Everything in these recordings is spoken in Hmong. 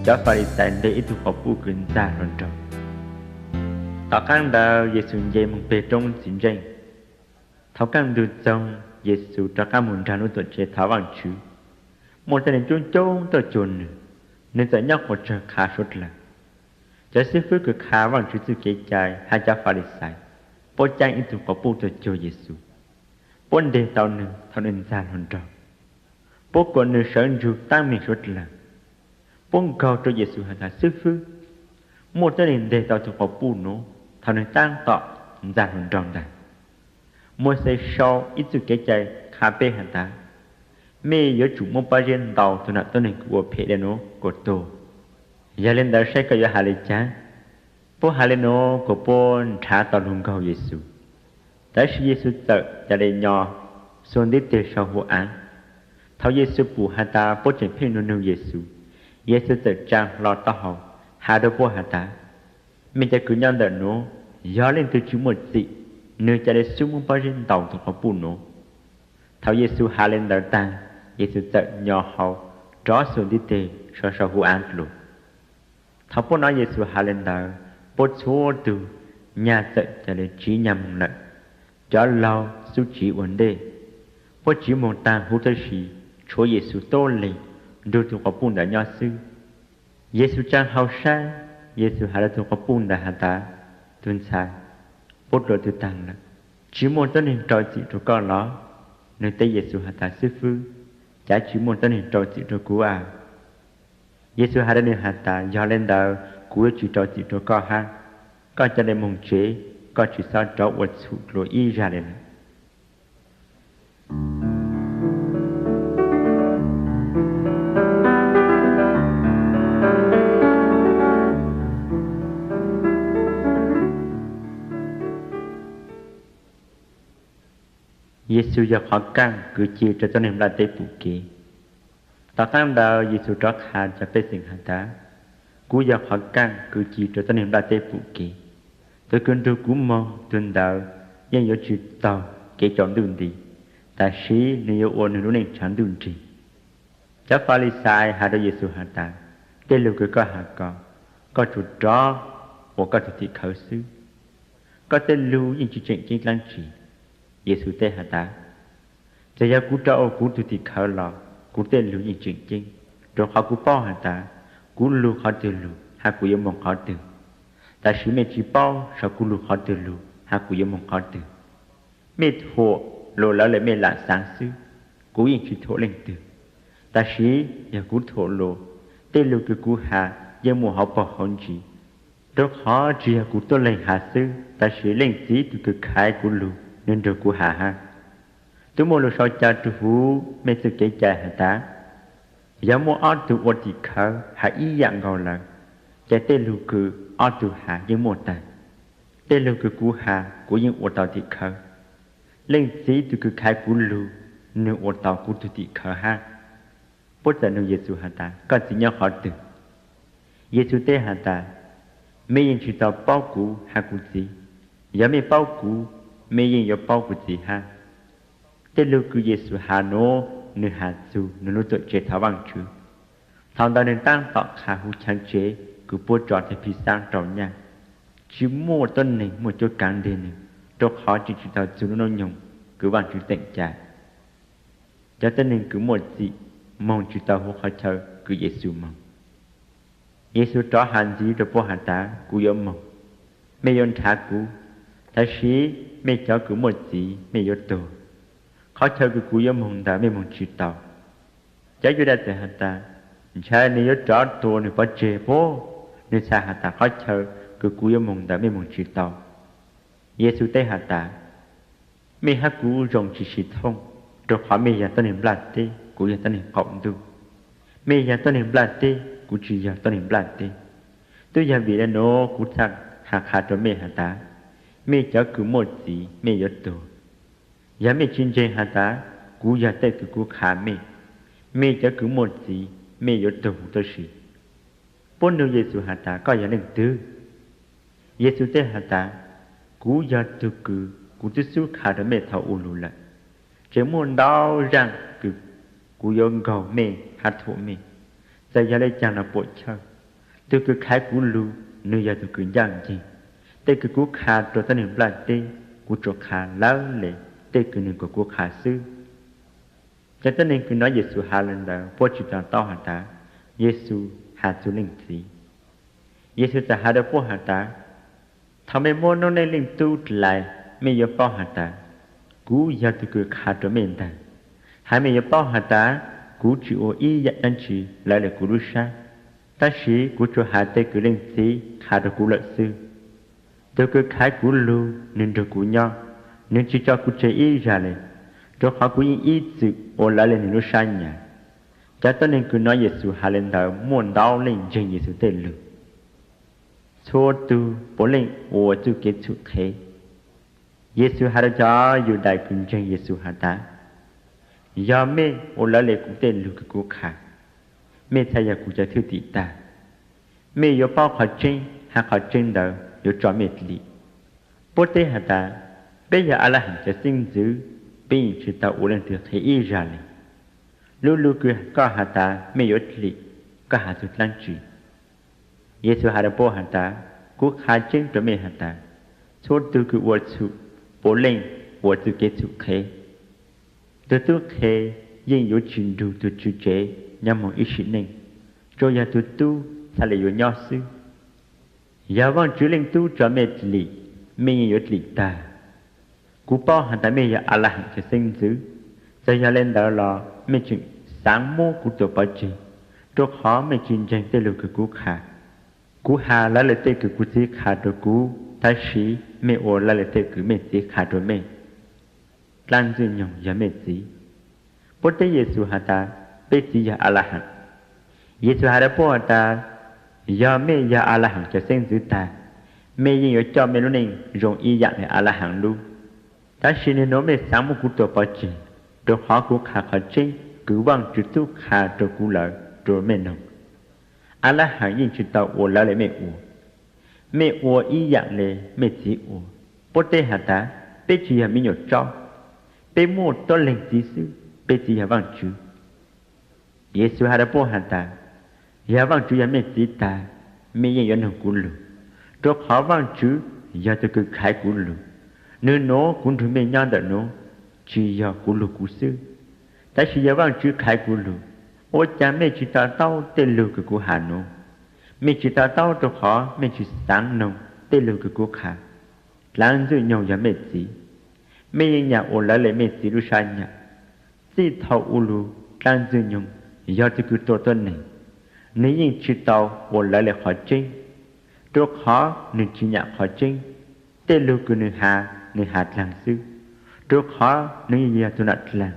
Cov Falixais ntes ib tug quas puj kws ntxag hluas nraug. Tom qaab ntawd Yexus nce moog peg roob txiv ntseej. Thaus kaj ntug txoog, Yexus rov qaab moog nraag lub tuam tsev thov Vaajtswv. Muaj tuab neeg coob coob tuaj cuag nwg, nwg txawm nyob quas tsawg qha suav dlawg. Cov xwb fwb kws qha Vaajtswv txuj kev cai hab cov Falixais puab caab ib tug quas puj tuaj cuag Yexus, puab nteg tau nwg thaus nwg ntxag hluas nraug, puab kuas nwg sawv ntsug taab meeg suav dlawg, puab nkaug rua Yexus has tas, Xwb fwb, muaj tuab neeg nteg tau tug quas puj nuav thaus nwg taab tom ntxag hluas nraug ntag. Mauxes sau ib txuj kev cai qha peb has tas, mej yuav tsum muab pob zeb ntaus tug nam tuab neeg kws ua phem le nuav kuas tuag. Yog le ntawd saib koj yuav has le caag? Puab has le nuav kuas puab nrhav tau lug nkaug Yexus. Tab sis Yexus txawm ca le nyo xuas ntiv teg sau hu aav. Thaus Yexus pum has tas puab tseem pheej nug nug Yexus, Yexus txawm tsaa hlo taub hau has rua puab has tas, mej cov kws nyob ntawm nuav, yog leej twg tsi muaj txim, nwg ca le xub muab pob zeb ntaus tug quas puj nuav. Thaus Yexus has le ntawd taag, Yexus txawm nyo hau rov xuas ntiv teg sau sau hu aav dlua. Thaus puab nov Yexus has le ntawd, puab txhua tug nyag txawm ca le tsiv nyag moog lawm. Cov laug xub tsiv ua ntej, puab tsiv moog taag huv tab si, tshuav Yexus tuab leeg nrug tug quas puj ntawd nyob xwb. Yexus tsaa hau saib, Yexus has rua tug quas puj ntawd has tas, tug ntxhais, puab dlua tug taag lawm, tsi muaj tuab neeg rau txim rua koj los? Nwg teb Yexus has tas, xwb fwb, cav tsi muaj tuab neeg rau txim rua kuv a. Yexus has rua nwg has tas, yog le ntawd kuv yuav tsi rau txim rua koj hab. Koj ca le moog tsev, koj tsi xob rov ua txhum dlua ib zag le lawm. Yexus yog qhov kaaj kws ci rua tuab neeg nplaj teb pum kev. Tom qaab ntawd Yexus rov qha cov pej xeem has tas, kuv yog qhov kaaj kws ci rua tuab neeg nplaj teb pum kev. Tug kws nrug kuv moog, tug ntawd yeej yuav tsi taug kev tsaus ntuj nti, tab sis nwg yuav ua nwg lub neej tshav ntuj nrig. Cov Falixais has rua Yexus has tas, tej lug kws koj has ko, koj tsuas rov ua koj tug tim khawv xwb. Koj tej lug yeej tsi tseem ceeb dlaab tsi. Yexus teb has tas, txawm yog kuv rov ua kuv tug tim khawv los kuv tej lug yeej tseem ceeb, rua qhov kuv paub has tas kuv lug qhov twg lug hab kuv yuav moog qhov twg. Tab sis mej tsi paub saum kuv lug qhov twg lug hab kuv yuav moog qhov twg. Mej thuam lug lawv le mej lam xaav xwb, kuv yeej tsi thuam leej twg. Tab sis yog kuv thuam lug, tej lug kws kuv has yeej muaj hauv paug hauv ntsis, rua qhov tsi yog kuv tuab leeg has xwb, tab sis Leej Txiv tug kws khaiv kuv lug nwg nrug kuv has hab. Tub muaj lug sau ca rua huv mej txuj kev cai has tas, yog muaj ob tug ua tim khawv has ib yaam nkaus lawm, ces tej lug kws ob tug has yeej muaj taag. Tej lug kws kuv has kuv yeej ua tau tim khawv. Leej Txiv tug kws khaiv kuv lug, nwg ua tau kuv tug tim khawv hab. Puab txawm nug Yexus has tas, koj txiv nyob qhov twg? Yexus teb has tas, mej yeej tsi tau paub kuv hab kuv txiv. Yog mej paub kuv, mej yeej yuav paub kuv txiv hab. Tej lug kws Yexus has nuav, nwg has txug nwg lub tuam tsev thov Vaajtswv. Thaus ntawd nwg taab tom qha huv chaav tsev kws puab tso teg phij xaab rau nyaj. Tsi muaj tuab neeg muaj cuab kaav nteg nwg, rua qhov tseem tsi tau txug lub noob nyoog kws Vaajtswv teem ca. Cov tuab neeg kws muaj txim moog tsi tau huv qhov chaw kws Yexus moog. Yexus rov has ntxiv rua puab has tas, kuv yuav moog, mej yuav nrhav kuv, tab sis mej cov kws muaj txiv mej yuav tuag. Qhov chaw kws kuv yuav moog ntawd mej moog tsi tau. Cov Yudais txawm has tas, ntshai nwg yuav rov tua nwg pov tseg puab, nwg txhad has tas qhov chaw kws kuv yuav moog ntawd mej moog tsi tau. Yexus teb has tas, mej hab kuv zoo tsi sib thooj, rua qhov mej yog tuab neeg nplaj teb, kuv yog tuab neeg qaum ntuj. Mej yog tuab neeg nplaj teb, kuv tsi yog tuab neeg nplaj teb. Twb yog vim le nuav kuv txhad has qha rua mej has tas, mej cov kws muaj txiv mej yuav tuag. Yog mej tsi ntseeg has tas, kuv yog tej kws kuv qha mej, mej cov kws muaj txiv mej yuav tuag huv tab si. Puab nug Yexus has tas, koj yog leej twg? Yexus teb has tas, kuv yog tug kws kuv twb xub qha rua mej thaus u lug lawm. Tseem muaj ntau zaaj kws kuv yuav nkaug mej hab thuam mej. Txawm yog le caag los puam chawj, Tus kws khav kuv lug, nwg yog tug kws ncaaj nceeg. Tej kws kuv qha rua tuab neeg nplaj teb, kuv tsuas qha lawv le tej kws nwg kuas kuv qha xwb. Cov tuab neeg kws nov Yexus has le ntawd puab tsi to taub has tas Yexus has txug Leej Txiv. Yexus txawm has rua puab has tas, thaus mej muab noob neej Leej Tub dlai, mej yuav paub has tas kuv yog tug kws qha rua mej ntag. Hab mej yuav paub has tas kuv tsi ua ib yaam dlaab tsi lawv le kuv lub sab, tab sis kuv tsuas has tej kws Leej Txiv qha rua kuv lawm xwb. Tug kws khav kuv lug, nwg nrug kuv nyob, nwg tsi tso kuv tseg ib zag le, rua qhov kuv yeej ib txwm ua lawv le nwg lub sab nyam. Cov tuab neeg kws nov Yexus has le ntawd muaj ntau leej ntseeg Yexus tej lug. Txhua tug puav leej ua txuj kev txhum qhev. Yexus has rua cov Yudais kws ntseeg Yexus has tas, yog mej ua lawv le kuv tej lug kws kuv qha, mej txhad yog kuv cov thwj tim tag. Mej yuav paub qhov tseeb, hab qhov tseeb ntawd yuav tso mej dlim. Puab teb has tas, peb yog A la Haam cov xeeb ntxwv, peb yeej tsi tau ua leej twg qhev ib zag le. Lub lug kws koj has tas mej yuav dlim, koj has txug dlaab tsi? Yexus has rua puab has tas, kuv qha tseeb rua mej has tas, txhua tug kws ua txhum puav leej ua txuj kev txhum qhev. Tug tub qhe yeej yuav tsi nrug tug tswv tsev nyob moog ib sim neej, tsuas yog tug tub txhad le yuav nyob xwb. Yog Vaajtswv Leej Tub tso mej dlim, mej yeej yuav dlim tag. Kuv paub has tas mej yog A la Haam cov xeeb ntxwv, txawm yog le ntawd los mej tseem xaav muab kuv tua pov tseg, rua qhov mej tsi ntseeg tej lug kws kuv qha. Kuv has lawv le tej kws kuv Txiv qha rua kuv, tab sis mej ua lawv le tej kws mej txiv qha rua mej. Dlaab Ntxwg Nyoog yog mej txiv. Puab teb Yexus has tas, peb txiv yog A la Haam. Yexus has rua puab has tas, yog mej yog A la Haam cov xeeb ntxwv tag, mej yeej yuav coj mej lub neej zoo ib yaam le A la Haam lub. Tab sis nwg nuav mej xaav muab kuv tua pov tseg, rua qhov kuv qha qhov tseeb kws Vaajtswv tub qha rua kuv lawm rua mej noog. A la Haam yeej tsi tau ua lawv le mej ua. Mej ua ib yaam le mej txiv ua. Puab teb has tas, peb tsi yog me nyuam tsaub, peb muaj tuab leeg txiv xwb, peb txiv yog Vaajtswv. Yexus has rua puab has tas, yog Vaajtswv yog mej txiv tag, mej yeej yuav noog kuv lug, rua qhov Vaajtswv yog tug kws khaiv kuv lug. Nwg nuav kuv nrug mej nyob ntawm nuav, tsi yog kuv lug kuv xwb, tab sis yog Vaajtswv khaiv kuv lug. Ua caag mej tsi to taub tej lug kws kuv has nuav? Mej tsi to taub rua qhov mej tsi xaav noog tej lug kws kuv qha. Dlaab Ntxwg Nyoog yog mej txiv, mej yeej nyam ua lawv le mej txiv lub sab nyam. Txij thaum ub lug Dlaab Ntxwg Nyoog yog tug kws tua tuab neeg, nwg yeej tsi tau ua lawv le qhov tseeb, rua qhov nwg tsi nyam qhov tseeb. Tej lug kws nwg has, nwg has dlaag xwb, rua qhov nwg yeej yog tug nam dlaag.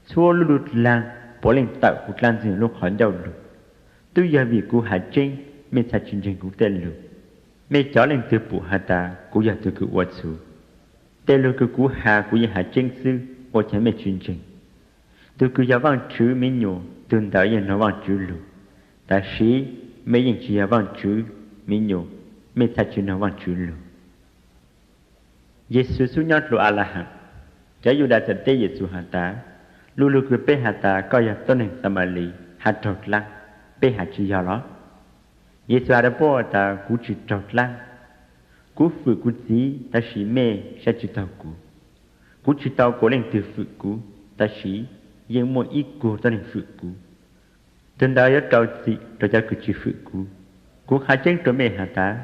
Txhua lub lug dlaag puav leej tawm huv Dlaab Ntxwg Nyoog lub qhov ncauj lug. Tub yog vim kuv has tseeb, mej txhad tsi ntseeg kuv tej lug. Mej cov leej twg pum has tas kuv yog tug kws ua txhum? Tej lug kws kuv has kuv yeej has tseeb xwb, ua caag mej tsi ntseeg? Tug kws yog Vaajtswv me nyuam, tug ntawd yeej noog Vaajtswv lug. Tab sis mej yeej tsi yog Vaajtswv me nyuam, mej txhad tsi noog Vaajtswv lug. Yexus xub nyob dlua A la Haam. Cov Yudas txawm teb Yexus has tas, lub lug kws peb has tas koj yog tuab neeg Xamalis hab raug dlaab, peb has tsi yog los? Yexus has rua puab has tas, kuv tsi raug dlaab. Kuv fwm kuv txiv, tab sis mej saib tsi taug kuv. Kuv tsi tau kuas leej twg fwm kuv, tab sis yeej muaj ib kuag tuab neeg fwm kuv. Tug ntawd yuav rau txim rua cov kws tsi fwm kuv. Kuv qha tseeb rua mej has tas,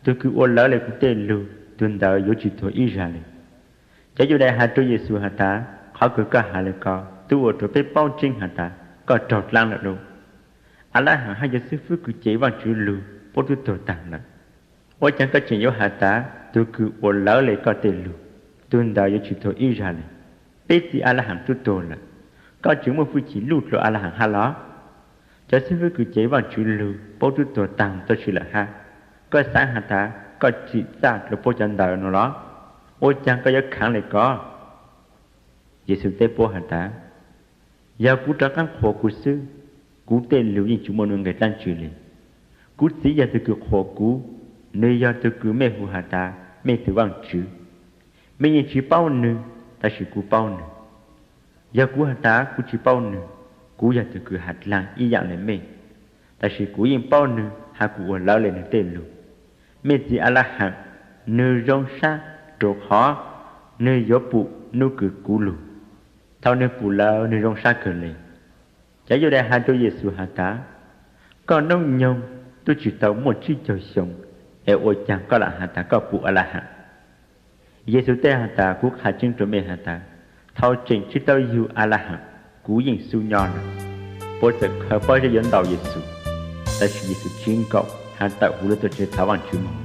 tug kws ua lawv le kuv tej lug, tug ntawd yuav tsi tuag ib zag le. Cov Yudas has rua Yexus has tas, qhov kws koj has le ko tub ua rua peb paub tseeb has tas koj raug dlaab lawm lauj. A la Haam hab cov xib fwb kws cev Vaajtswv lug puab tub tuag taag lawm. Ua caag koj tseem yuav has tas tug kws ua lawv le koj tej lug, tug ntawd yuav tsi tuag ib zag le? Peb txiv A la Haam tub tuag lawm, koj tseem muaj hwj chim luj dlua A la Haam hab los? Cov xib fwb kws cev Vaajtswv lug puab tub tuag taag tuab si lawm hab, koj xaav has tas koj tsim txaj dlua puab cov ntawd nuav los? Ua caag koj yuav khaav le ko? Yexus teb puab has tas, yog kuv rov qaab qhuas kuv xwb, kuv tej lug yeej tsi muaj nuj nqe dlaab tsi le. Kuv txiv yog tug kws qhuas kuv, nwg yog tug kws mej hu has tas mej tug Vaajtswv. Mej yeej tsi paub nwg, tab sis kuv paub nwg. Yog kuv has tas kuv tsi paub nwg, kuv yog tug kws has dlaag ib yaam le mej, tab sis kuv yeej paub nwg, hab kuv ua lawv le nwg tej lug. Mej txiv Alajam nwg zoo sab rua qhov nwg yuav pum nub kws kuv lug. Thaus nwg pum lawm nwg zoo sab kawg le. Cov Yudais has rua Yexus has tas, koj noob nyoog tub tsi tau muaj tsib caug xyoo, es ua caag koj lam has tas koj pum Alajam? Yexus teb has tas, kuv qha tseeb rua mej has tas, thaus tseem tsi tau yug Alajam, kuv yeej xub nyob lawm. Puab txawm khaws pob zeb yuav ntaus Yexus, tab sis Yexus tsi nkaum, has tawm huv lub tuam tsev thov Vaajtswv moog.